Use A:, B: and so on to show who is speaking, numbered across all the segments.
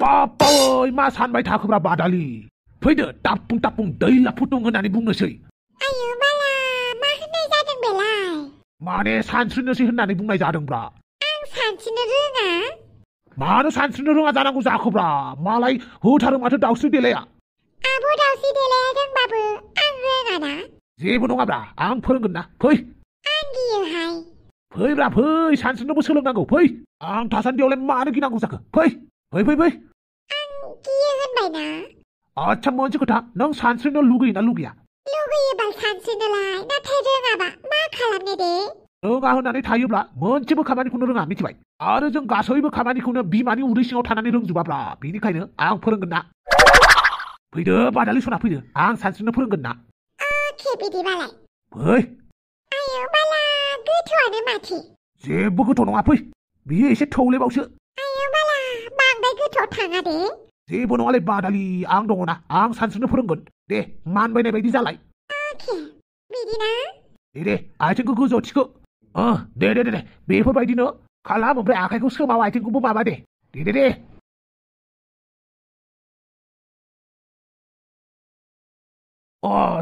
A: बाबाय मा सानबाय थाखोब्रा बादालि फैदो टापुं दै लाफुथुं होननानै बुंनोसै
B: आयु बाला मा होननाय जादों बेलाय
A: माने सानस्रिनोसै होननानै बुंनाय जादोंब्रा
B: आं सानस्रिनो रोङा
A: मानो सानस्रिनो रोङा जानांगौ जाखोब्रा मालाय होथारो माथो दाउस्रि देलाया
B: आब' दाउस्रि देलाया रोंबाबो आं रोङाना
A: जेबो नङाब्रा आं फोरोंगोन ना फै
B: आं गियोहाय
A: फैब्रा फै सानस्रिनोबो सोलोंनांगौ फै आं थासान्दियावलाय मानो गिनांगौ जाखो फै
B: आं गियो होनबायना
A: आच्छा मोनसे खोथा नों सानस्रिनो लुगैयोना लुगैया
B: लुगैयोबा सानस्रिनोलाय नाथाय रोङाबा मा खालामनो दे
A: रोङा होननानै थायोब्ला मोनसेबो खामानिखौनो रोङा मिथिबाय आरो जों गासैबो खामानिखौनो बिमानि उदै सिङाव थानानै रोंजोबाब्रा बेनिखायनो आं फोरोंगोन ना फैदो बादालि सना फैदो आं सानस्रिनो फोरोंगोन ना
B: अके बिदिबालाय
A: फै
B: आयु बाला गोथौआनो माथो
A: जेबो गोथौ नङा फै बियो एसे थौलेबावसो
B: आयु बाला बांद्राय गोथौआव थाङा दे
A: जेबो नङालै बादालि आं दङना आं सानस्रिनो फोरोंगोन दे मानबायनाय बायदि जालाय
B: अके बिदिना
A: दे आथिंखौ गोजौआव थिखो दे बेफोरबायदिनो खालाम ओमफ्राय आखाइखौ सोमाव आथिंखौबो माबा दे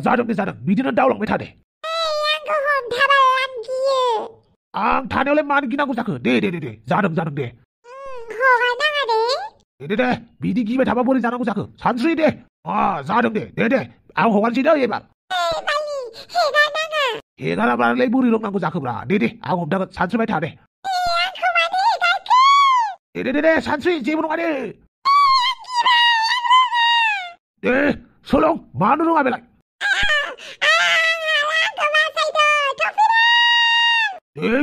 A: जादों बिदिनो दावलांबाय था दे
B: आंखौ हमथाबाल आं गियो
A: आं थानायावलाय मानो गिनांगौ जाखो दे जादों दे
B: हगारनाङा
A: दे बिदि गिबाय थाबा बोरै जानांगौ जाखो सानस्रि दे जादों दे आं हगारसै दे एबार
B: बालि हेगारनाङा
A: हेगाराब्लालाय बोरै रोंनांगौ जाखोब्रा दे आं हमथागोन सानस्रिबाय था दे
B: आंखौ मानो हेगारखो
A: दे सानस्रि जेबो नङा दे सोलों मानो रोङा बेलाय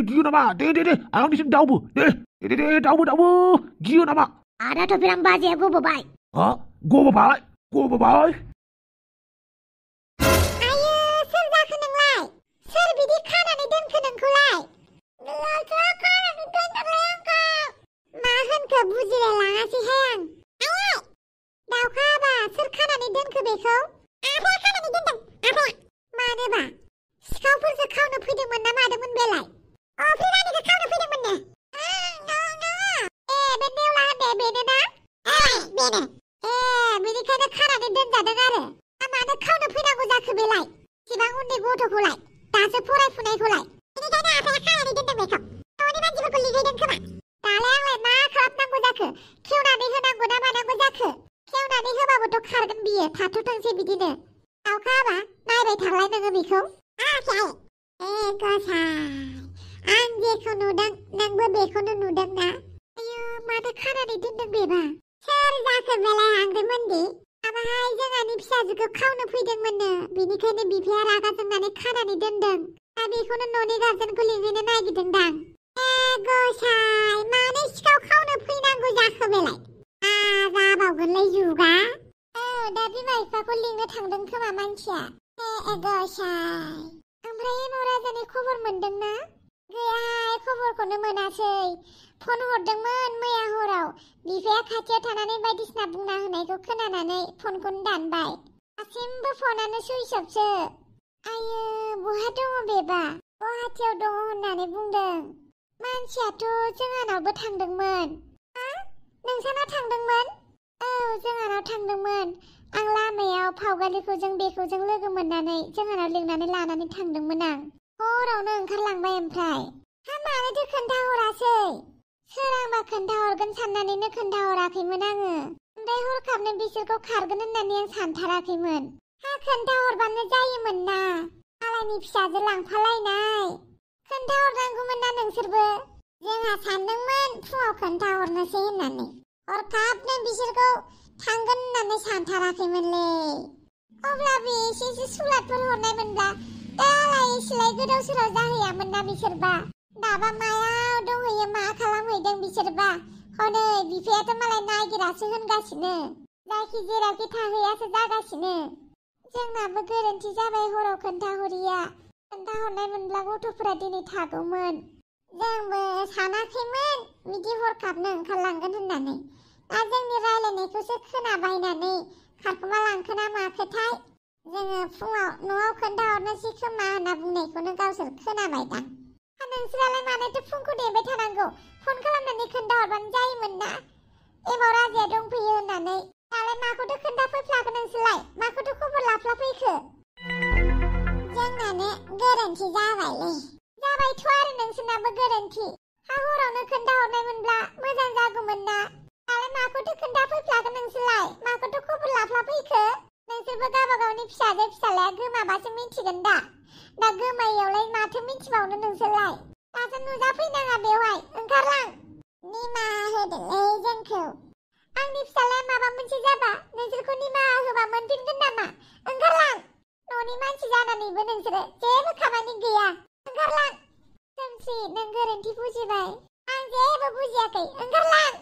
A: गियो नामा दे आंनिसिम दावबो दे दावबो गियो नामा
B: आदा थफिरां बाजैया गबोबाय
A: गबोबाय
B: आयो सोर जाखो नोंलाय सोर बिदि खानानै दोनखो नोंखौलाय मा होनखो बुजिलाय लाङासैहाय आं दाउखा आबा सोर खानानै दोनखो बेखौ आफाया खानानै दोनदों आफाया मानोबा सिखावफोरसो खावनो फैदोंमोन ना मादोंमोन बेलाय फैरानिखौ खावनो फैदोंमोननो बे नेवला होननाया बेनो ना बेनो बिनिखायनो खानानै दोनजादों आरो मानो खावनो फैनांगौ जाखो बेलाय सिबां उन्दै गथ'खौलाय दासो फरायफुनायखौलाय बेनिखायनो आफाया खानानै दोनदों बेखौ न'नि मानसिफोरखौ लिगैदों खोमा दालाय आंलाय मा खालामनांगौ जाखो खेवनानै होनांगौ ना मानांगौ जाखो खेवनानै होबाबोथ' खारगोन बियो थाथ'थोंसै बिदिनो दाउखा आबा नायबाय थालाय नोङो बेखौ गसाय आं जेखौ नुदों नोंबो बेखौनो नुदों ना आयो माथो खानानै दोनदों बेबा सोर जाखो बेलाय आंग्रिमोनदि आबाहाय जोंहानि फिसाजोखौ खावनो फैदोंमोननो बिनिखायनो बिफाया रागा जोंनानै खानानै दोनदों दा बेखौनो न'नि गार्जेनखौ लिंहैनो नागिरदोंदां गसाय मानो सिखाव खावनो फैनांगौ जाखो बेलाय जाबावगोनलाय जुगा दा बिमा बिफाखौ लिंनो थांदों खोमा मानसिया गसाय ओमफ्राय महाराजानि खबर मोनदोंना गैयाहाय खबरखौनो मोनासै फन हरदोंमोन मैया हराव बिफाया खाथियाव थानानै बायदिसिना बुंना होनायखौ खोनानानै फनखौनो दानबाय दासिमबो फनानो सुइच अफसो आयो बहा दङ बेबा गुवाहाटियाव दङ होननानै बुंदों मानसियाथ' जोंहानावबो थांदोंमोन नोंसानाव थांदोंमोन जोंहानाव थांदोंमोन आं लामायाव फावगालिखौजों बेखौजों लोगो मोननानै जोंहानाव लिंनानै लानानै थांदोंमोन आं हरावनो ओंखारलांबाय ओमफ्राय मानोथो खोन्थाहरासै सोरांबा खोन्थाहरगोन साननानैनो खोन्थाहराखैमोन आङो ओमफ्राय हरखाबनो बिसोरखौ खारगोन होननानै आं सानथाराखैमोन खोन्थाहरबानो जायोमोन ना मालायनि फिसाजो लांफालायनाय खोन्थाहरनांगौमोन ना नोंसोरबो जोंहा सानदोंमोन फुङाव खोन्थाहरनोसै होननानै हरखाबनो बिसोरखौ थांगोन होननानै सानथाराखैमोनलै अब्लाबो एसेसो सुलादफोर हरनायमोनब्ला दालाय सिलाय गोदाव सोराव जाहैयामोन ना बिसोरबा दाबा मायाव दंहैयो मा खालामहैदों बिसोरबा हनै बिफायाथ' मालाय नागिरासो होनगासिनो जायखि जेरावखि थाहैयासो जागासिनो जोंनाबो गोरोन्थि जाबाय हराव खोन्थाहरिया खोन्थाहरनायमोनब्ला गथ'फोरा दिनै थागौमोन जोंबो सानाखैमोन बिदि हरखाबनो ओंखारलांगोन होननानै दा जोंनि रायलायनायखौसो खोनाबायनानै खारखोमा लांखोना माखोथाय जोङो फुङाव न'आव खोन्थाहरनोसै खोमा होनना बुंनायखौनो गावसोर खोनाबायदां नोंसोरालाय मानोथो फुंखौ नेबाय थानांगौ फन खालामनानै खोन्थाहरबानो जायोमोन ना एबाव राजाया दंफैयो माखौथो खोन्थाफैफ्लागोन नोंसोरलाय माखौथो खबर लाफ्लाफैखो नोंसोरबो गावबागावनि फिसाजो फिसालाया गोमाबासो मिन्थिगोन दा गोमायैयावलाय माथो मिन्थिबावनो नोंसोरलाय दासो नुजाफैनाङा बेवहाय ओंखारलां निमाहा होदोलै जोंखौ आंनि फिसालाया माबा मोनसे जाबा नोंसोरखौ निमाहा होबा मोनफिनगोन नामा ओंखारलां न'नि मानसि जानानैबो नोंसोरो जेबो खामानि गैया ओंखारलां खोमसि नों गोरोन्थि बुजिबाय आं जेबो बुजियाखै ओंखारलां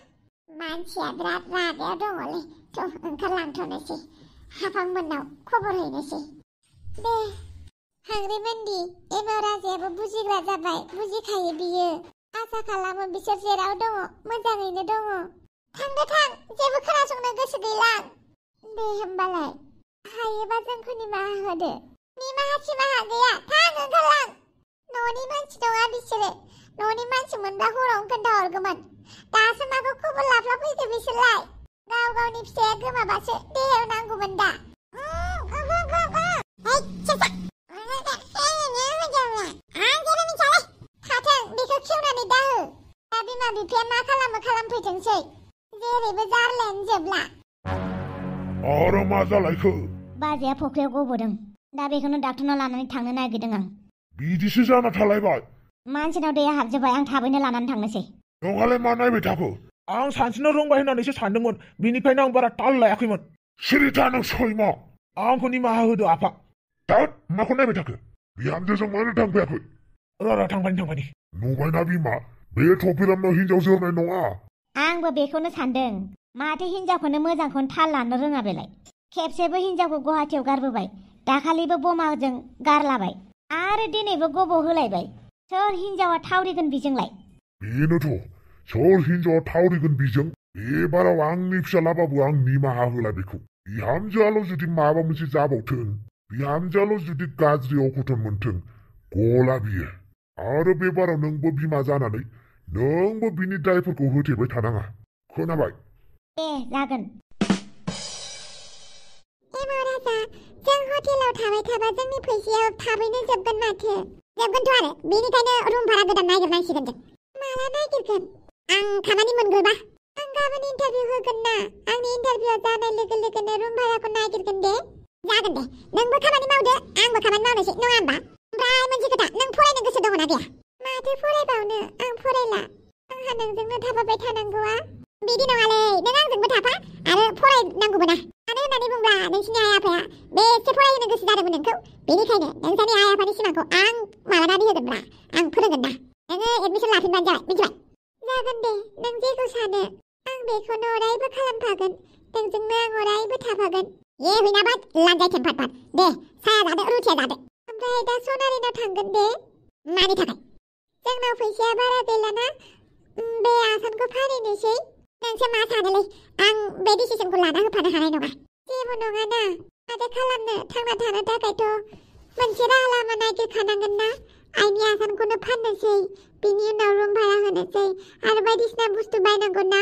B: मानसिया बिराद रागायाव दङलै थ' ओंखारलांथ'नोसै हाफांमोननाव खबर हैनोसै दे हांग्रिमोनदि एमाव राजायाबो बुजिग्रा जाबाय बुजिखायो बियो आसा खालामो बिसोर जेराव दङ मोजाङैनो दङ थांदो थां जेबो खोनासंनो गोसो गैला दे होमबालाय हायोबा जोंखौ निमाहा होदो निमाहा सिमाहा गैया थां ओंखारलां न'नि मानसि नङा बिसोरो न'नि मानसि मोनबा हरावनो खोन्थाहरगौमोन दासो माखौ खबर लाफ्ला फैखो बिसोरलाय गाव गावनि फिसाया गोमाबासो देहायाव नांगौमोन दा थाथों बेखौ खेवनानै दाहो दा बिमा बिफाया मा खालामो खालामफैथोंसै जेरैबो जारलायानो जोबला
C: आरो मा जालायखो
D: बाजैया फख्रियाव गबोदों दा बेखौनो डाक्टरनाव लानानै थांनो नागिरदों आं
C: बिदिसो जाना थालायबाय
D: मानसिनाव दैया हाबजोब्बाय आं थाबैनो लानानै थांनोसै
C: नोंहालाय मा नायबाय थाखो
A: आं सानस्रिनो रोंबाय होननानैसो सानदोंमोन बेनिखायनो आं बारा ताल लायाखैमोन
C: सिरिथा नों सैमा
A: आंखौ निमाहा होदो आफा
C: दाउद माखौ नायबाय थाखो बिहामजोजों मानो थांफायाखै
A: र' थांबानि
C: नुबायना बिमा बे थफिरामनाव हिनजाव जोरनाय नङा
D: आंबो बेखौनो सानदों माथो हिनजावखौनो मोजांखौनो थाल लानो रोङा बेलाय खेबसेबो हिनजावखौ गुवाहाटियाव गारबोबाय दाखालिबो बमाजों गारलाबाय आरो दिनैबो गबो होलायबाय सोर हिनजावा थावरिगोन बिजोंलाय
C: बेनोथ' सोर हिनजावा थावरिगोन बिजों एबाराव आंनि फिसालाबाबो आं निमाहा होला बेखौ बिहामजोआल' जुदि माबा मोनसे जाबावथों बिहामजोआल' जुदि गाज्रि अखथन मोनथों गला बियो आरो बेबाराव नोंबो बिमा जानानै नोंबो बिनि दायफोरखौ होथेबाय थानाङा खोनाबाय
D: दे जागोन
B: एमाव राजा जों हटेलाव थाबाय थाबा जोंनि फैसाया थाबैनो जोबगोन माथो जोबगोनथ' आरो बेनिखायनो रुम भारा गोदान नागिरनांसिगोन जों माला नागिरगोन आं खामानि मोनगोरबा आं गाबोन इन्टारभिउ होगोन ना आंनि इन्टारभिउआ जानाय लोगो लोगोनो रुम भाराखौ नागिरगोन दे जागोन दे नोंबो खामानि मावदो आंबो खामानि मावनोसै नङा होमबा ओमफ्राय मोनसे खोथा नों फरायनो गोसो दङना गैया माथो फरायबावनो आं फरायला आंहा नोंजोंनो थाफाबाय थानांगौआ बिदि नङालै नों आंजोंबो थाफा आरो फरायनांगौबो ना मानो होननानै बुंब्ला नोंसिनि आइ आफाया बेसे फरायहोनो गोसो जादोंमोन नोंखौ बेनिखायनो नोंसानि आइ आफानि सिमांखौ आं माबानानै होगोनब्रा आं फोरोंगोन ना नोङो एडमिसन लाफिनबानो जाबाय मिथिबाय जागोन दे नों जेखौ सानो आं बेखौनो अरायबो खालामफागोन नोंजोंनो आं अरायबो थाफागोन हैनाबाद लानजाय थेमफाद दे साया जादो रुटिया जादो ओमफ्राय दा सनारिनाव थांगोन दे मानि थाखाय जोंनाव फैसाया बारा गैलाना बे आसानखौ फानहैनोसै नोंसो मा सानोलै आं बे डिसिसनखौ लाना होफानो हानाय नङा जेबो नङाना माथो खालामनो थांना थानो थाखायथ' मोनसे राहा लामा नागिरखानांगोन ना आइनि आसानखौनो फाननोसै बिनि उनाव रुम भारा होनोसै आरो बायदिसिना बुस्थु बायनांगौ ना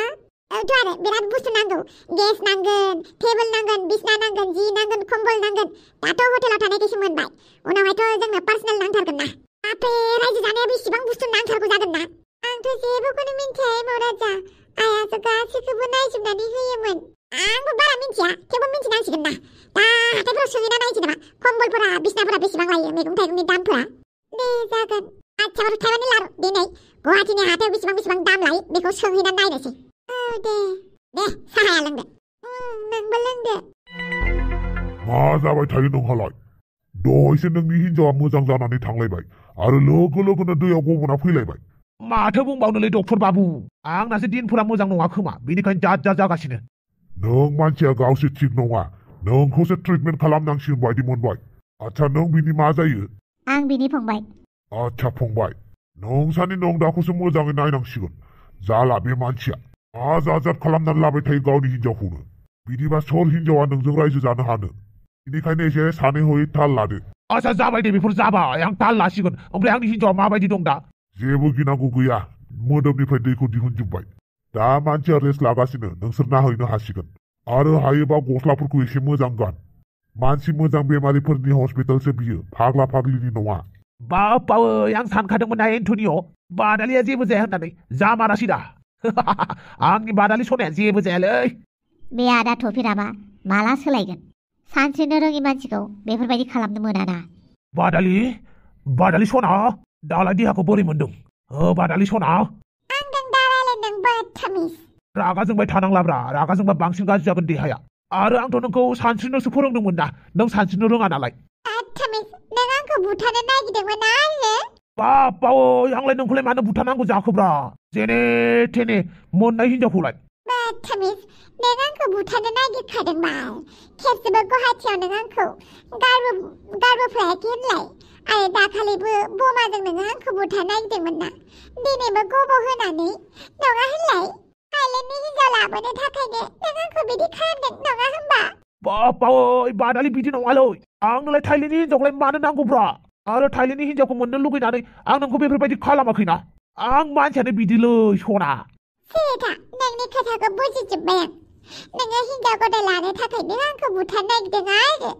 B: औथ' आरो बिराद बुस्थु नांगौ गेस नांगोन टेबोल नांगोन बिसना नांगोन जि नांगोन कम्बल नांगोन दाथ' हटेलाव थानायखायसो मोनबाय उनावहायथ' जोंनो पार्सनेल नांथारगोन ना बापरे रायजो जानाया बेसेबां बुस्थु नांथारगौ जागोन ना आंथ' जेबोखौनो मिन्थिया एमाव राजा आइयासो गासैखौबो नायजोबनानै होयोमोन आंबो बारा मिन्थिया थेवबो मिन्थिनांसिगोन ना दा हाथायफोराव सोंहैना नायसै नामा कम्बलफोरा बिसनाफोरा बेसेबां लायो मैगं थाइगंनि दामफोरा दे जागोन आच्छा थाइबानि लारु दिनै गुवाहाटिनि हाथायाव बेसेबां दाम लायो बेखौ सोंहैना नायनोसै औ दे साहाया लोंदो नोंबो लोंदो
C: मा जाबाय थायो नोंहालाय दहायसो नोंनि हिनजावा मोजां जानानै थांलायबाय आरो लोगो लोगोनो दैयाव गबना फैलायबाय
A: माथो बुंबावनोलै डक्टर बाबु आंनासो दिनफोरा मोजां नङा खोमा बेनिखायनो जाद जागासिनो
C: नों मानसिया गावसो थिग नङा नोंखौसो ट्रिटमेन्ट खालामनांसिगोन बायदि मोनबाय आच्छा नों बिनि मा जायो
D: आं बिनि फंबाय
C: आच्छा फंबाय नोंसानि नंदाखौसो मोजाङै नायनांसिगोन जाला बे मानसिया मा जाजाद खालामनानै लाबाय थायो गावनि हिनजावखौनो बिदिबा सोर हिनजावा नोंजों रायजो जानो हानो बेनिखायनो एसे सानै हयै थाल लादो
A: आच्छा जाबाय दे बेफोर जाबाय आं ताल लासिगोन ओमफ्राय आंनि हिनजावा माबायदि दं दा
C: जेबो गिनांगौ गैया मोदोमनिफ्राय दैखौ दिहुनजोब्बाय दा मानसिया रेस्ट लागासिनो नोंसोर नाहैनो हासिगोन आरो हायोबा गस्लाफोरखौ एसे मोजां गान मानसि मोजां बेमारिफोरनि हस्पिटालसो बियो फाग्ला फाग्लिनि नङा
A: बापावै आं सानखादोंमोन ना एन्टनिय बादालिया जेबो जाया होननानै जामारासै दा आंनि बादालि सनाया जेबो जायालै
D: बे आदा थफिरामा माला सोलायगोन सानस्रिनो रोङि मानसिखौ बेफोरबायदि खालामनो मोनाना
A: बादालि सना दालाय देहाखौ बोरै मोनदों बादालि सना
B: आंजों दा रायलायदों बदतमिज
A: रागा जोंबाय थानांलाब्रा रागा जोंबा बांसिन गाज्रि जागोन देहाया आरो आंथ' नोंखौ सानस्रिनोसो फोरोंदोंमोन ना नों सानस्रिनो रोङा नालाय
B: बदतमिज नों आंखौ बुथारनो नागिरदोंमोन आरो
A: बाप्पा आंलाय नोंखौलाय मानो बुथारनांगौ जाखोब्रा जेने थेने मोननाय हिनजावखौलाय
B: बदतमिज नों आंखौ बुथारनो नागिरखादोंबाल खेबसेबो गुवाहाटियाव नों आंखौ गारबोफ्लायाखै होनलाय आरो दाखालिबो बमाजों नोङो आंखौ बुथारनो नागिरदोंमोन ना दिनैबो गब' होनानै नङा होनलाय थाइलेन्डनि हिनजाव लाबोनो थाखायनो नों आंखौ बिदि खालामदों नङा होनबा
A: बाप्पा बादालि बिदि नङालै आंनोलाय थाइलेन्डनि हिनजावखौलाय मानो नांगौब्रा आरो थाइलेन्डनि हिनजावखौ मोननो लुगैनानै आं नोंखौ बेफोरबायदि खालामाखैना आं मानसियानो बिदिलै सना
B: सीता नोंनि खोथाखौ बुजिजोब्बाय आं नोङो हिनजाव गदाय लानो थाखायनो आंखौ बुथारनो नागिरदों आरो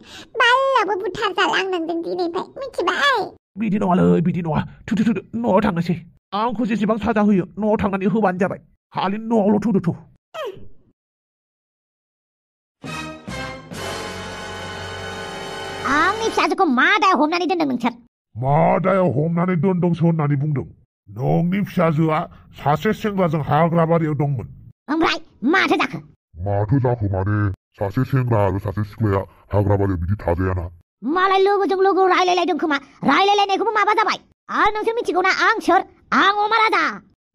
B: मालाबो बुथारजाला आं नोंजों दिनैनिफ्राय मिथिबाय
A: बिदि नङालै बिदि नङा थुदो न'आव थांनोसै आंखौ जेसेबां साजा होयो न'आव थांनानै होबानो जाबाय खालि न'आवल' थुदो
D: आंनि फिसाजोखौ मा दायाव हमनानै दोनदों नोंसोर
C: मा दायाव हमनानै दोनदोंसो होननानै बुंदों नोंनि फिसाजोआ सासे सेंग्राजों हाग्राबारियाव दंमोन
D: ओमफ्राय माथो जाखो
C: माने सासे सेंग्रा आरो सासे सिख्लाया हाग्राबारियाव बिदि थाजायाना
D: मालाय लोगोजों लोगो रायलायलायदों खोमा रायलायलायनायखौबो माबा जाबाय आरो नोंसोर मिथिगौना आं सोर आं अमा राजा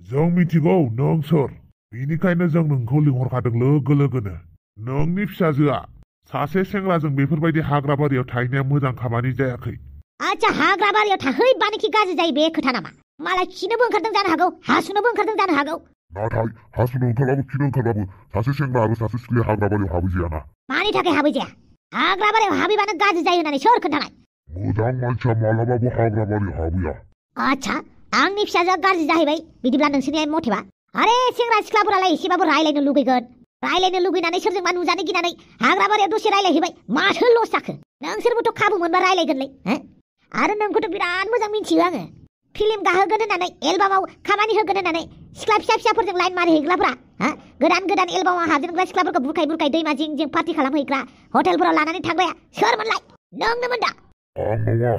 C: जों मिथिगौ नों सोर बेनिखायनो जों नोंखौ लिंहरखादों लोगो लोगोनो नोंनि फिसाजोआ सासे सेंग्राजों बेफोरबायदि हाग्राबारियाव थाहैनाया मोजां खामानि जायाखै
D: आच्छा हाग्राबारियाव थाहैबानोखि गाज्रि जायो बे खोथा नामा मालाय खिनोबो ओंखारदों जानो हागौ हासुनोबो ओंखारदों जानो हागौ
C: नाथाय हासुनो ओंखारबाबो खिनो ओंखारबाबो सासे सेंग्रा आरो सासे सिख्लाया हाग्राबारियाव हाबैजायाना
D: मानि थाखाय हाबैजाया हाग्राबारियाव हाबैबानो गाज्रि जायो होननानै सोर खोन्थानाय
C: मोजां मानसिया मालाबाबो हाग्राबारियाव हाबैया
D: आच्छा आंनि फिसाजोआ गाज्रि जाहैबाय बिदिब्ला नोंसोरनि मथेबा आरे सेंग्रा सिख्लाफोरालाय एसेबाबो रायलायनो लुगैनानै सोरजोंबा नुजानो गिनानै हाग्राबारियाव दसे रायलायहैबाय माथो लस जाखो नोंसोरबोथ' खाबु मोनबा रायलायगोनलै आरो नोंखौथ' बिराद मोजां मिथियो आङो फिल्म गाहोगोन होननानै एलबामाव खामानि होगोन होननानै सिख्ला फिसाफोरजों लाइन मारिहैग्राफ्रा गोदान एलबामाव हाबजेनग्रा सिख्लाफोरखौ बुरखाय दैमा जिं पार्टि खालामहैग्रा हटेलफोराव लानानै थांग्राया सोरमोनलाय नोंनोमोन दा
C: आं नङा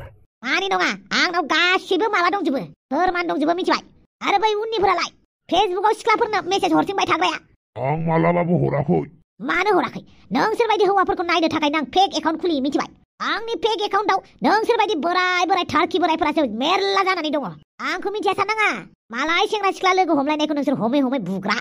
D: मानि नङा आंनाव गासिबो माबा दंजोबो फोरमान दंजोबो मिथिबाय आरो बै उननिफोरालाय फेसबुकाव सिख्लाफोरनो मेसेज हरथिंबाय थाग्राया
C: आं मालाबाबो हराखै
D: मानो हराखै नोंसोरबायदि हौवाफोरखौ नायनो थाखायनो आं फेक एकाउन्ट खुलियो मिथिबाय आंनि फेक एकाउन्टाव नोंसोरबायदि बोराय थारखि बोरायफोरासो मेरला जानानै दङ आंखौ मिथिया साननाङा मालाय सेंग्रा सिख्ला लोगो हमलायनायखौ नोंसोर हमै बुग्रा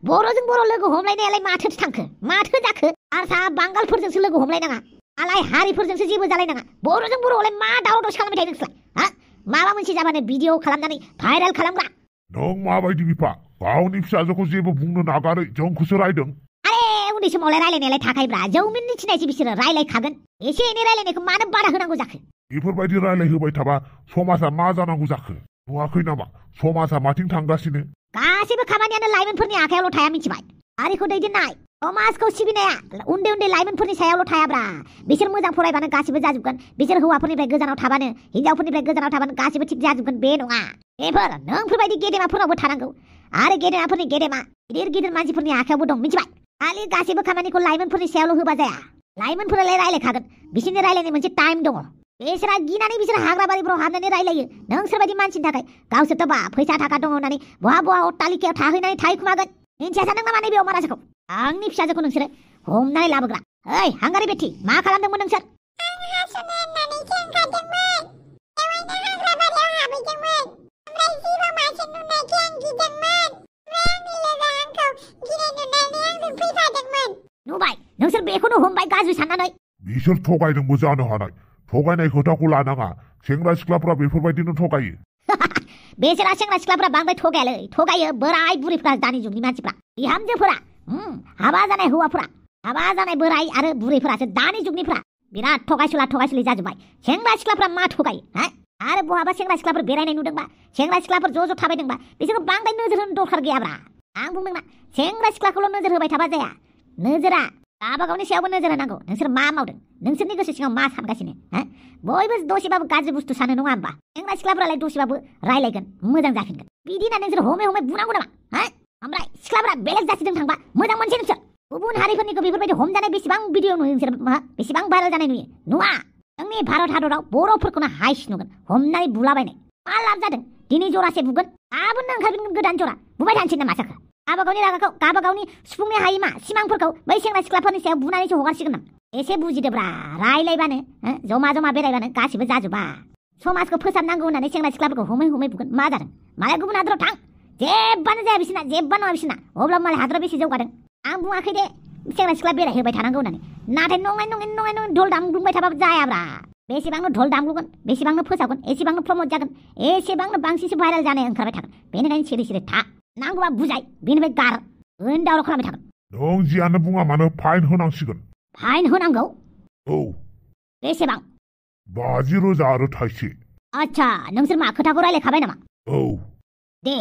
D: बर'जों बर' लोगो हमलायनायालाय माथो थांखो माथो जाखो हारसा बांगालफोरजोंसो लोगो हमलायनाङा आलाय हारिफोरजोंसो जेबो जालायनाङा बर'जों बर'आवलाय मा दावराव दावसि खालामबाय थायो नोंसोरलाय माबा मोनसे जाबानो भिडिअ खालामनानै भाइरेल खालामग्रा
C: नों माबायदि बिफा गावनि फिसाजोखौ जेबो बुंनो नागारै जोंखौसो रायदों
D: आरे उन्दै समावलाय रायलायनायालाय थाखायब्रा जौमिननि थिनायसो बिसोरो रायलायखागोन एसे एनै रायलायनायखौ मानो बादा होनांगौ जाखो
C: बेफोरबायदि रायलायहोबाय थाबा समाजा मा जानांगौ जाखो नुवाखै नामा समाजा माथिं थांगासिनो
D: गासैबो खामानियानो लाइमोनफोरनि आखायावल' थाया मिथिबाय हारिखौ दैदेननाय समाजखौ सिबिनाया उन्दै लाइमोनफोरनि सायावल' थायाब्रा बिसोर मोजां फरायबानो गासिबो जाजोबगोन बिसोर हौवाफोरनिफ्राय गोजानाव थाबानो हिनजावफोरनिफ्राय गोजानाव थाबानो गासिबो थिग जाजोबगोन बे नङा बेफोर नोंफोरबायदि गेदेमाफोरनावबो थानांगौ आरो गेदेमाफोरनि गेदेमा गिदिर मानसिफोरनि आखायावबो दं मिथिबाय खालि गासिबो खामानिखौ लाइमोनफोरनि सायावल' होबा जाया लाइमोनफोरालाय रायलायखागोन बिसोरनि रायलायनाय मोनसे टाइम दङ बिसोरा गिनानै बिसोर हाग्राबारिफ्राव हाबनानै रायलायो नोंसोरबायदि मानसिनि थाखाय गावसोरथ' बा फैसा थाखा दङ होननानै बहा अट्टालिकायाव थाहैनानै थाहैखुमागोन मिन्थिया सानदों नामा नैबे अमाराजाखौ आंनि फिसाजोखौ नोंसोरो हमनानै लाबोग्रा ओइ हांगारि बेथि मा खालामदोंमोन नोंसोर नुबाय नोंसोर बेखौनो हमबाय गाज्रि साननानै
C: बिसोर थगायदोंबो जानो हानाय थगायनाय खोथाखौ लानाङा सेंग्रा सिख्लाफ्रा बेफोरबायदिनो थगायो
D: बेसोरा सेंग्रा सिख्लाफ्रा बांद्राय थगायो बोराय बुरैफ्रा दानि जुगनि मानसिफ्रा बिहामजोफोरा हाबा जानाय हौवाफोरा हाबा जानाय बोराय आरो बुरैफोरासो दानि जुगनिफ्रा बिराद थगायसुलि जाजोब्बाय सेंग्रा सिख्लाफ्रा मा थगायो आरो बहाबा सेंग्रा सिख्लाफोर बेरायनाय नुदोंबा सेंग्रा सिख्लाफोर ज' थाबायदोंबा बिसोरखौ बांद्राय नोजोर होनो दरखार गैयाब्रा आं बुंदोंना सेंग्रा सिख्लाखौल' नोजोर होबाय थाबा जाया नोजोरा गावबा गावनि सायावबो नोजोर होनांगौ नोंसोर मा मावदों नोंसोरनि गोसो सिङाव मा सानगासिनो बयबो दसेबाबो गाज्रि बुस्थु सानो नङा होमबा सेंग्रा सिख्लाफोरालाय दसेबाबो रायलायगोन मोजां जाफिनगोन बिदि होननानै नोंसोर हमै बुनांगौ नामा ओमफ्राय सिख्लाफोरा बेलेग जाथिजों थांबा मोजां मोनसे नोंसोर गुबुन हारिफोरनिखौ बेफोरबायदि हमजानाय बेसेबां भिडिअ नुयो नोंसोर बेसेबां भाइरेल जानाय नुयो नुवा जोंनि भारत हादराव बर'फोरखौनो हाइस नुगोन हमनानै बुलाबायनाय मा लाब जादों दिनै जरासे बुगोन गाबोननो ओंखारगोन गोदान जरा बुबाय थानोसै नामा जाखो गावबागावनि रागाखौ गावबागावनि सुफुंनो हायै मा सिमांफोरखौ बै सेंग्रा सिख्लाफोरनि सायाव बुनानैसो हगारसिगोन नामा एसे बुजिदोब्रा रायलायबानो जमा जमा बेरायबानो गासिबो जाजोबा समाजखौ फोसाबनांगौ होननानै सेंग्रा सिख्लाफोरखौ हमै हमै बुगोन मा जादों मालाय गुबुन हादराव थां जेबबानो जाया बिसिना जेबबानो नङा बिसिना अब्लाबो मालाय हादराव बेसे जौगादों आं बुङाखै दे सेंग्रा सिख्ला बेरायहोबाय थानांगौ होननानै नाथाय नङै धल दामग्लुंबाय थाबाबो जायाब्रा बेसेबांनो धल दामग्लुगोन बेसेबांनो फोसावगोन एसेबांनो प्रमोट जागोन एसेबांनो बांसिनसो भाइरेल जानाय ओंखारबाय थागोन बेनिखायनो सिरि सिरि था नांगौबा बुजाय बेनिफ्राय गार दावराव खालामबाय थागोन
C: नों जियानो बुङा मानो फाइन होनांसिगोन
D: फाइन होनांगौ
C: औ
D: बेसेबां
C: 50,000 आरो थाइसे
D: आच्छा नोंसोर मा खोथाखौ रायलायखाबाय नामा
C: औ
D: दे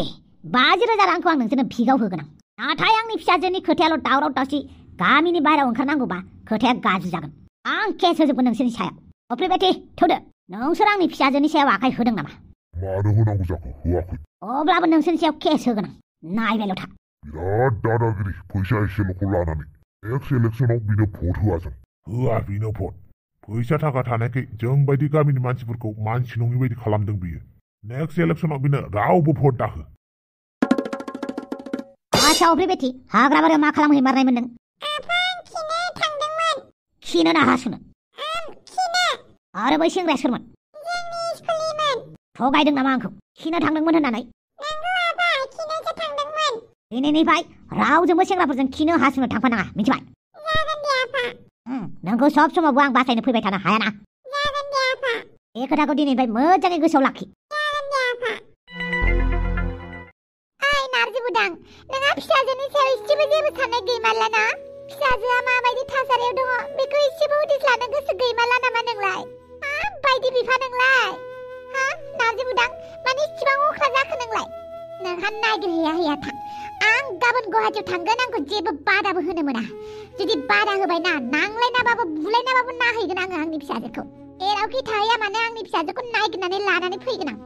D: 50,000 रांखौ आं नोंसोरनो भिगाव होगोन आं नाथाय आंनि फिसाजोनि खोथायाल' दावराव दावसि गामिनि बाहेरायाव ओंखारनांगौबा खोथाया गाज्रि जागोन आं केस होजोबगोन नोंसोरनि सायाव अप्रिबेटि थौदो नोंसोर आंनि फिसाजोनि सायाव आखाइ होदों नामा
C: मानो होनांगौ जाखो होआखै
D: अब्लाबो नोंसोरनि सायाव केस होगोन आं नायबायल' था
C: बिराद दादागिरि फैसा एसेल'खौ लानानै नेक्स्ट इलेक्सनाव बिनो भट होआ जों होआ बिनो भट फैसा थाखा थानायखाय जों बायदि गामिनि मानसिफोरखौ मानसि नङि बायदि खालामदों बियो नेक्स्ट इलेक्सनाव बिनो रावबो भट दाहो
D: आच्छा अप्रिबेटि हाग्रा बारियाव मा खालामहै मारनायमोन नों
B: खिनो थांदोंमोन
D: खिनो ना हासुनो
B: खिनो
D: आरो बै सेंग्राया सोरमोन
B: जोंनि स्कुलनिमोन
D: थगायदों नामा आंखौ खिनो थांदोंमोन होननानै
B: नंगौ आबा खिनोसो थांदोंमोन
D: दिनैनिफ्राय रावजोंबो सेंग्राफोरजों खिनो हासुनो थांफानाङा मिथिबाय
B: जागोन दे आफा
D: नोंखौ सब समावबो आं बासायनो फैबाय थानो हायाना
B: जागोन दे आफा
D: बे खोथाखौ दिनैनिफ्राय मोजाङै गोसोआव लाखि
B: जागोन दे आफा ओइ नारजि बुदां नोंहा फिसाजोनि सायाव इसेबो जेबो साननाय गैमारला ना फिसाजोआ माबायदि थासारियाव दङ बेखौ इसेबो उदिस लानो गोसो गैमारला नामा नोंलाय माबायदि बिफा नोंलाय हा नारजि बुदां माने इसेबां अख्रा जाखो नोंलाय नोंहा नागिरहैया थां आं गाबोन गुवाहाटियाव थांगोन आंखौ जेबो बादाबो होनो मोना जुदि बादा होबाय ना नांलायनाबाबो बुलायनाबाबो नाहैगोन आङो आंनि फिसाजोखौ जेरावखि थाहैया मानो आंनि फिसाजोखौ नागिरनानै लानानै फैगोन आं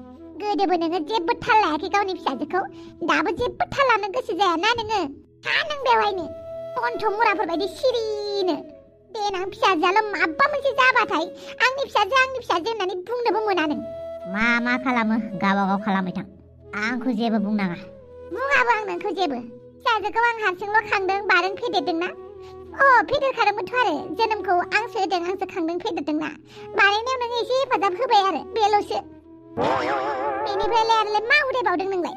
B: गोदोबो नोङो जेबो थाल लायाखै गावनि फिसाजोखौ दाबो जेबो थाल लानो गोसो जायाना नोङो था नों बेवहायनो कन्थ मुराफोर बायदि सिरिनो देनां फिसाजोआल' माबा मोनसे जाबाथाय आंनि फिसाजो होननानै बुंनोबो मोना नों
D: मा खालामो गावबागाव खालामबाय थां आंखौ जेबो बुंनाङा
B: बुङाबो आं नोंखौ जेबो फिसाजोखौ आं हारसिंल' खांदों बारन फेदेरदोंना फेदेरखादोंमोनथ' आरो जोनोमखौ आंसो होदों आंसो खांदों फेदेरदोंना बानायनायाव नों एसे हेफाजाब होबाय आरो बेल'सो बेनिफ्रायलाय आरोलाय मा उदायबावदों नोंलाय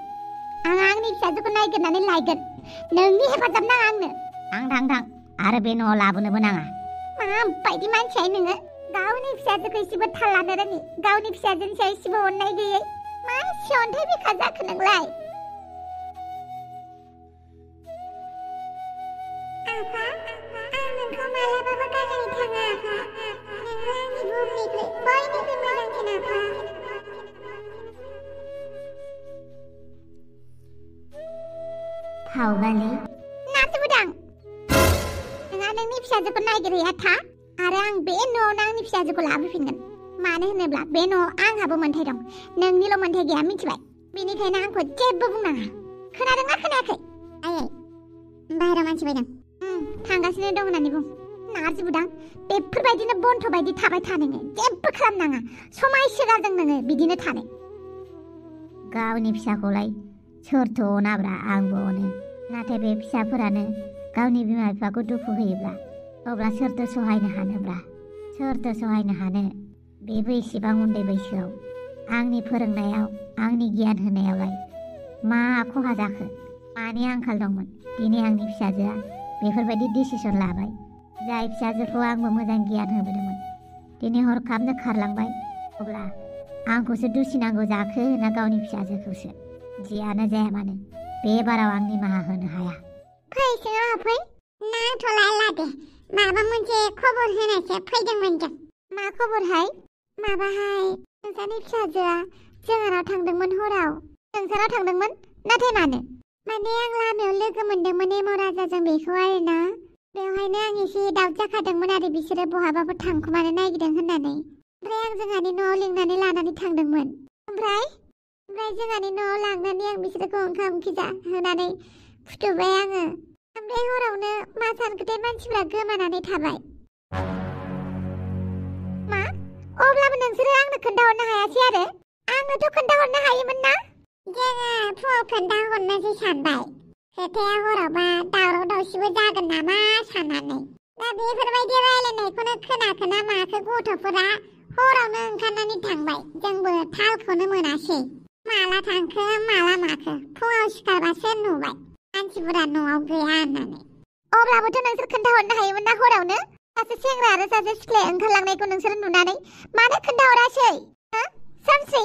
B: आं आंनि फिसाजोखौ नायगिरनानै लायगोन नोंनि हेफाजाब नाङा आंनो
D: थां आरो बे न'आव लाबोनोबो नाङा
B: माबायदि मानसिया नोङो गावनि फिसाजोखौ एसेबो थाल लानो रोङि गावनि फिसाजोनि सायाव एसेबो अननाय गैयै मा अन्थाइ बिखा जाखो नोंलाय आफा आं नोंखौ मालाबाबो गारनानै थाङा आफा नोङो आंनि बुहुमनिख्रुइ बयनिख्रुइ मोजांसिन आफा
D: थावगालि
B: नारजि बुदां नोंहा नोंनि फिसाजोखौ नागिरहैया था आरो आं बे न'आवनो आंनि फिसाजोखौ लाबोफिनगोन मानो होनोब्ला बे न'आव आंहाबो मोन्थाय दं नोंनिल' मोन्थाय गैया मिथिबाय बेनिखायनो आंखौ जेबो बुंनाङा खोनादोंना खोनायाखै आयै बाहेरायाव मानसि फैदों थांगासिनो दं होननानै बुं नारजि बुदां बेफोरबायदिनो बन्थ' बायदि थाबाय था नोङो जेबो खालामनाङा समायसोगारदों नोङो बिदिनो थानो
D: गावनि फिसाखौलाय सोरथो अनाब्रा आंबो अनो नाथाय बे फिसाफोरानो गावनि बिमा बिफाखौ दुखु होयोब्ला अब्ला सोरथो सहायनो हानोब्रा सोरथो सहायनो हानो बेबो एसेबां उन्दै बैसोआव आंनि फोरोंनायाव आंनि गियान होनायावलाय मा खहा जाखो मानि आंखाल दंमोन दिनै आंनि फिसाजोआ बेफोरबायदि डिसिसन लाबाय जाय फिसाजोखौ आंबो मोजां गियान होबोदोंमोन दिनै हरखाबनो खारलांबाय अब्ला आंखौसो दुसिनांगौ जाखो ना गावनि फिसाजोखौसो जियानो जाया मानो बे बाराव आं निमाहा होनो हाया
B: फै सिङाव फै नांथ'लायला दे माबा मोनसे खबर होनायसो फैदोंमोन जों मा खबरहाय माबाहाय नोंसानि फिसाजोआ जोंहानाव थांदोंमोन हराव नोंसानाव थांदोंमोन नाथाय मानो माने आं लामायाव लोगो मोनदोंमोन एम' राजाजों बेखौ आरोना बेवहायनो आं एसे दाउट जाखादोंमोन आरो बिसोरो बहाबाफोर थांखुमानो नागिरदों होननानै ओमफ्राय आं जोंहानि न'आव लिंनानै लानानै थांदोंमोन ओमफ्राय जोंहानि न'आव लांनानै आं बिसोरखौ ओंखाम ओंख्रि जाहोनानै फुथुबाय आङो ओमफ्राय हरावनो मा सानखोथाय मानसिफ्रा गोमानानै थाबाय मा अब्लाबो नोंसोरो आंनो खोन्थाहरनो हायासै आरो आंनोथ' खोन्थाहरनो हायोमोन ना जोङो फुङाव खोन्थाहरनोसै सानबाय खोथाया हरावबा दावराव दावसिबो जागोन नामा साननानै दा बेफोरबायदि रायलायनायखौनो खोना माखो गथ'फोरा हरावनो ओंखारनानै थांबाय जोंबो थालखौनो मोनासै माला थांखो माला माखो फुङाव सिखारबासो नुबाय मानसिफोरा न'आव गैया होननानै अब्लाबोथ' नोंसोर खोन्थाहरनो हायोमोन ना हरावनो सासे सेंग्रा आरो सासे सिख्लाया ओंखारलांनायखौ नोंसोर नुनानै मानो खोन्थाहरासै सानस्रि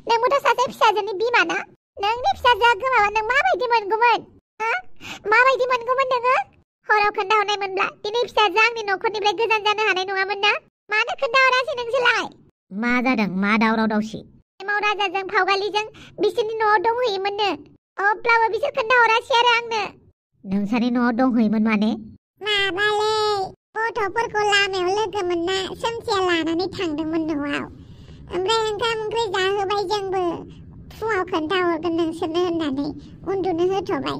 B: नोंबोथ' सासे फिसाजोनि बिमा ना नोंनि फिसाजोआ गोमाबा नों माबायदि मोनगौमोन माबायदि मोनगौमोन नोङो हराव खोन्थाहरनाय मोनब्ला दिनै फिसाजोआ आंनि न'खरनिफ्राय गोजान जानो हानाय नङामोन ना मानो खोन्थाहरासै नोंसोरलाय मा जादों मा दावराव दावसि एमाव राजाजों फावगालिजों बिसोरनि न'आव दंहैयोमोननो अब्लाबो बिसोर खोन्थाहरासै आरो आंनो नोंसानि न'आव दंहैयोमोन माने माबालै गथ'फोरखौ लामायाव लोगो मोनना सोमसिया लानानै थांदोंमोन न'आव ओमफ्राय ओंखाम ओंख्रि जाहोबाय जोंबो फुङाव खोन्थाहरगोन नोंसोरनो होननानै उन्दुनो होथ'बाय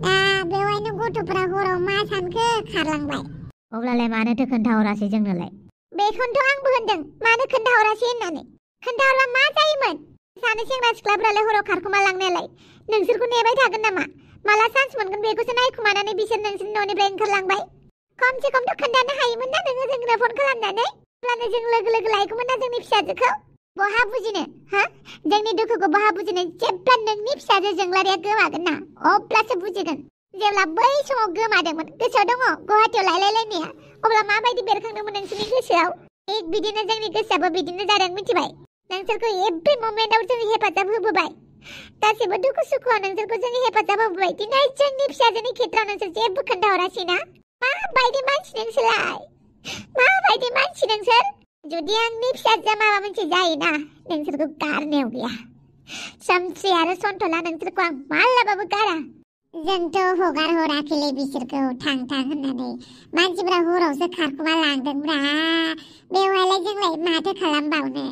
B: दा बेवहायनो गथ'फोरा हराव मा सानखो खारलांबाय अब्लालाय मानोथो खोन्थाहरासै जोंनोलाय बेखौनोथ' आंबो होनदों मानो खोन्थाहरासै होननानै खोन्थाहरबा मा जायोमोन सानै सेंग्रा सिख्लाफ्रालाय हराव खारखुमा लांनायालाय नोंसोरखौ नेबाय थागोन नामा माला चान्स मोनगोन बेखौसो नायखुमानानै बिसोर नोंसोरनि न'निफ्राय ओंखारलांबाय खमसे खमथ' खोन्थानो हायोमोन ना नोङो जोंनो फन खालामनानै अब्लानो जों लोगो लोगो लायगौमोन ना जोंनि फिसाजोखौ बहा बुजिनो जोंनि दुखुखौ बहा बुजिनो जेब्ला नोंनि फिसाजो जोंलारिया गोमागोन ना अब्लासो बुजिगोन जेब्ला बै समाव गोमादोंमोन गोसोआव दङ गुवाहाटियाव लायलायलायनाया अब्ला माबायदि बेरखांदोंमोन नोंसोरनि गोसोआव बिदिनो जोंनि गोसोआबो बिदिनो जादों मिथिबाय नोंसोरखौ एभ्रि मोमेन्टआव जों हेफाजाब होबोबाय गासिबो दुखु सुखुआव नोंसोरखौ जों हेफाजाब होबोबाय दिनै जोंनि फिसाजोनि खेत्रआव नोंसोर जेबो खोन्थाहरासै ना माबायदि मानसि नोंसोर जुदि आंनि फिसाजोआ माबा मोनसे जायोना नोंसोरखौ गारनायाव गैया सामस्रि आरो सन्थला नोंसोरखौ आं मालाबाबो गारा जोंथ' हगार हराखैलै बिसोरखौ थां होननानै मानसिफ्रा हरावसो खारखुमा लांदोंब्रा बेवहायलाय जोंलाय माथो खालामबावनो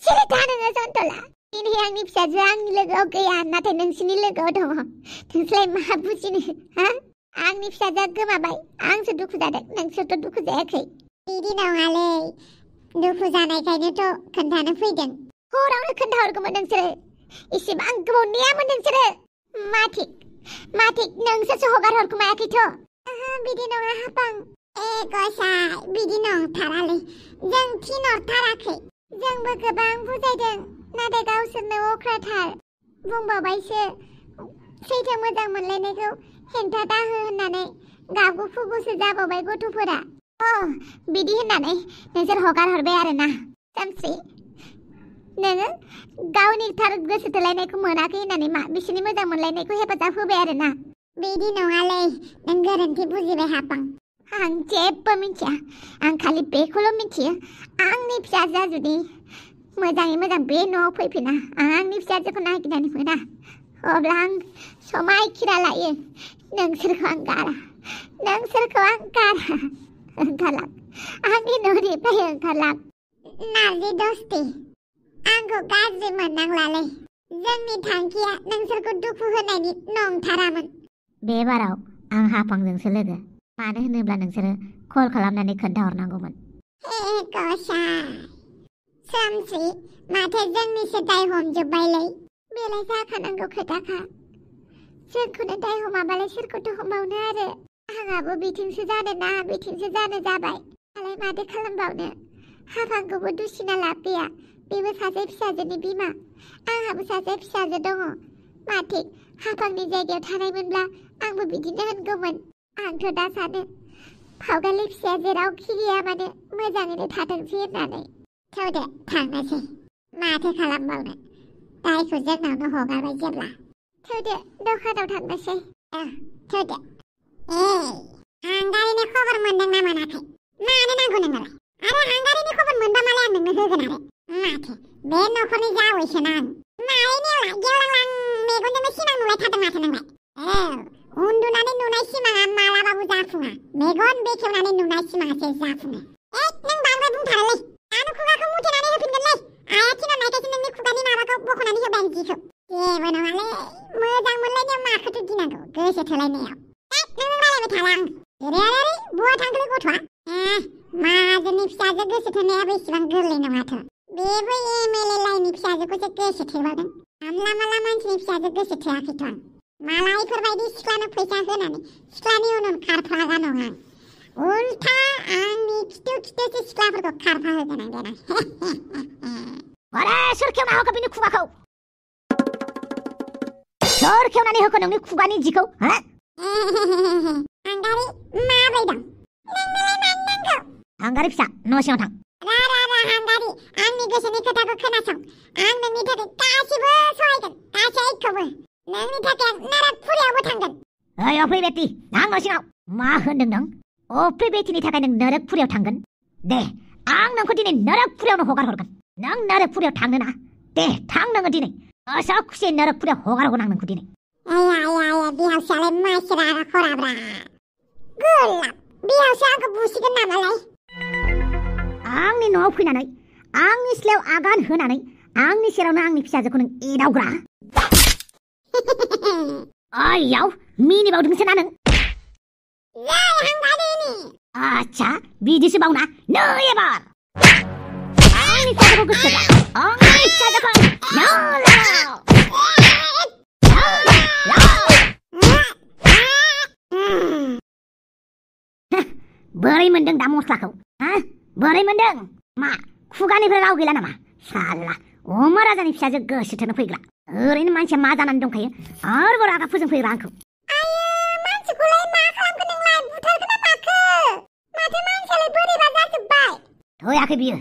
B: सिरि था नोङो सन्थला दिनै आंनि फिसाजोआ आंनि लोगोआव गैया नाथाय नोंसिनि लोगोआव दङ नोंसोरलाय मा बुजिनो आंनि फिसाजोआ गोमाबाय आंसो दुखु जादों नोंसोरथ' दुखु जायाखै बिदि नङालै दुखु जानायखायनोथ' खोन्थानो फैदों हरावनो खोन्थाहरगौमोन नोंसोरो इसेबां गोबाव नेयामोन नोंसोरो मा थिक नोंसोरसो हगार हरखुमायाखैथ' बिदि नङा हापां गसाय बिदि नंथारालै जों थिनहरथाराखै जोंबो गोबां बुजायदों नाथाय गावसोरनो अख्राथार बुंबावबायसो सैथो मोजां मोनलायनायखौ हेंथा दाहो होननानै गाबगु फुगुसो जाबावबाय गथ'फोरा बिदि होननानै नोंसोर हगार हरबाय आरोना सामस्रि नोङो गावनि थार गोसो थोलायनायखौ मोनाखै होननानै मा बिसोरनि मोजां मोनलायनायखौ हेफाजाब होबाय आरोना बिदि नङालै नों गोरोन्थि बुजिबाय हापां आं जेबो मिथिया आं खालि बेखौल' मिथियो आंनि फिसाजोआ जुदि मोजाङै मोजां बे न'आव फैफिना आंनि फिसाजोखौ नागिरनानै मोना अब्ला आं समायखिरा लायो नोंसोरखौ आं गारा ओंखारलां आंनि न'निफ्राय ओंखारलां नारजि दस्ति आंखौ गाज्रि मोननांलालै जोंनि थांखिया नोंसोरखौ दुखु होनायनि नंथारामोन बे बाराव आं हापांजोंसो लोगो मानो होनोब्ला नोंसोरो कल खालामनानै खोन्थाहरनांगौमोन सामस्रि माथो जोंनिसो दाय हमजोब्बायलै बेलाय जाखानांगौ खोथाखा जोंखौनो दाय हमाबालाय सोरखौथ' हमबावनो आरो आंहाबो बिथिंसो जानो जाबाय आलाय माथो खालामबावनो हापांखौबो दुसिना लाब गैया बेबो सासे फिसाजोनि बिमा आंहाबो सासे फिसाजो दङ माथो हापांनि जायगायाव थानायमोनब्ला आंबो बिदिनो होनगौमोन आंथ' दा सानो फावगालि फिसाया जेरावखि गैया मानो मोजाङैनो थाथोंसै होननानै थौदे थांनोसै माथो खालामबावनो दायखौ जोंनावनो हगारबाय जेब्ला थौदे दखानाव थांनोसै थौदे हांगारिनि खबर मोनदों ना मोनाखै मानो नांगौ नोंनोलाय आरो हांगारिनि खबर मोनबा मालाय आं नोंनो होगोन आरो माथो बे न'खरनि जावैसोना आं मायनियावलाय गेवलां मेगनजोंनो सिमां नुबाय थादों माथो नोंलाय उन्दुनानै नुनाय सिमाङा मालाबाबो जाफुङा मेगन बेखेवनानै नुनाय सिमाङासो जाफुङो नों बांद्राय बुंथारोलै दानो खुगाखौ मुथेनानै होफिनगोनलै आइया थिनहरनायखायसो नोंनि खुगानि माबाखौ बख'नानै होबाय आं जिखौ जेबो नङालै मोजां मोनलायनायाव माखौथो गिनांगौ गोसो थोलायनायाव नों रायलायबाय थाला आं ओरै बहा थांखोलै गथ'आ माहाजोननि फिसाजो गोसो थोनायाबो इसेबां गोरलै नङाथ' बेबो एमएलए लाइननि फिसाजोखौसो गोसो थोबावदों आमला माला मानसिनि फिसाजो गोसो थोआखैथ' आं मालायफोरबायदि सिख्लानो फैसा होनानै सिख्लानि उन खारफागा नङा आं उल्था आंनि खिथु खिथुसो सिख्लाफोरखौ खारफा होगोन आं देनां
D: अरे सोर खेवना होखो बिनि खुगाखौ सोर खेवनानै होखो नोंनि खुगानि जिखौ हा
B: हांगारि माब्रै दं नोंनोलाय मानो नांगौ
D: हांगारि फिसा न' सिङाव थां
B: रा हांगारि आंनि गोसोनि खोथाखौ खोनासं आं नोंनि थाखाय गासिबो सहायगोन गासैखौबो नोंनि थाखाय नरकपुरियावबो थांगोन
D: ओइ अफ्रि बेटि आं न' सिङाव मा होनदों नों अफ्रि बेटिनि थाखाय नों नरकपुरियाव थांगोन दे आं नोंखौ दिनै नरकपुरियावनो हगार हरगोन नों नरकपुरियाव थांनो ना दे थां नोङो दिनै गोसो खुसियै नरकपुरियाव हगार हरगोन आं नोंखौ दिनै
B: बिहावसालाय माइसोरा खराब्रा गोलाब बिहावसो आंखौ बुसिगोन नामालाय
D: आंनि न'आव फैनानै आंनि सिलायाव आगान होनानै आंनि सेरावनो आंनि फिसाजोखौ नों एदावग्रा आयाव मिनिबावदोंसो ना नों आच्छा बिदिसो बावना नै एबार आंनि फिसाजोखौ गोसोगा आंनि फिसाजोखौ बोरै मोनदों दा मस्लाखौ बोरै मोनदों मा खुगानिफ्राय राव गैला नामा साला अमा राजानि फिसाजो गोसो थोनो फैग्रा ओरैनो मानसिया मा जानानै दंखायो आरोबाव रागा फोजोंफैग्रा आंखौ
B: मानसिखौलाय मा खालामखो नोंलाय बुथारखो ना माखो माथो मानसियालाय बोरैबा जाजोब्बाय
D: थोयाखै बियो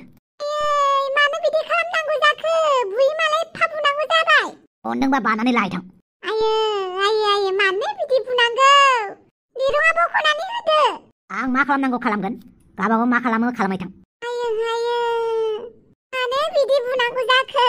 B: मानो बिदि खालामनांगौ जाखो बुयमालाय एफा बुनांगौ जाबाय
D: अनदोंबा बानानै लायथां
B: आयो मानो बिदि बुनांगौ दिरुङा बख'नानै होदो
D: आं मा खालामनांगौ खालामगोन गाबागाव मा खालामो खालामबाय थां
B: मानो बिदि बुनांगौ जाखो